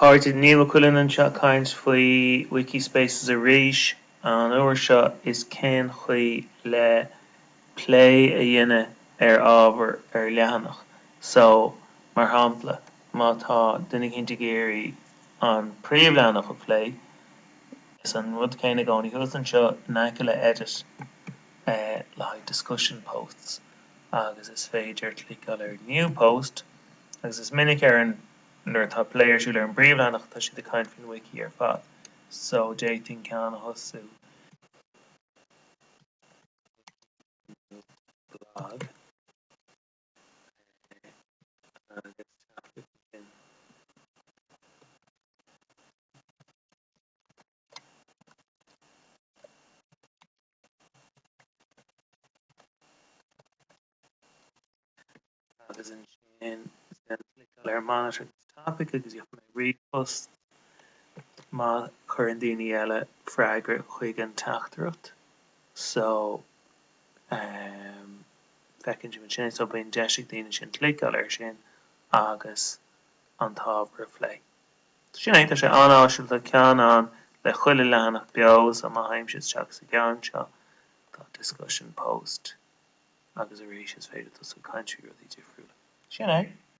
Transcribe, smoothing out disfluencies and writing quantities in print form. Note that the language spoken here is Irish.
Cairde, Niall Mac Uilinn anseo ag caint faoi Wikispaces arís. An uair seo is cén chaoi le plé a dhéanamh ar ábhar ar leathanach. So, mar shampla, má tá duine eicínt ag iarraidh an príomhleathanach a phlé, is an rud céanna i gcónaí thuas anseo in aice le edit le haghaidh discussion posts agus is féidir cliceáil ar new post agus is minic ar an nuair atá plé ar siúl ar an bpríomhleathanach tá siad ag caint faoin wiki ar fad so d'fhéadfainn ceann a thosú blog agus teacht ansin. Agus ansin cliceáil ar monitor this topic agus gheobhaidh mé ríomhphost má chuireann daoine eile freagra chuig an teachtaireacht. So um, feiceann sibh ansin so bíonn deis ag daoine sin cliceáil air sin agus an t-ábhar a phlé. Sin é, tá sé an-áisiúil, tá ceann ann le chuile leathanach beo so má théimse isteach sa gceann seo tá discussion post agus arís is féidir tosú ag caint faoi rudaí difriúla. Sin é.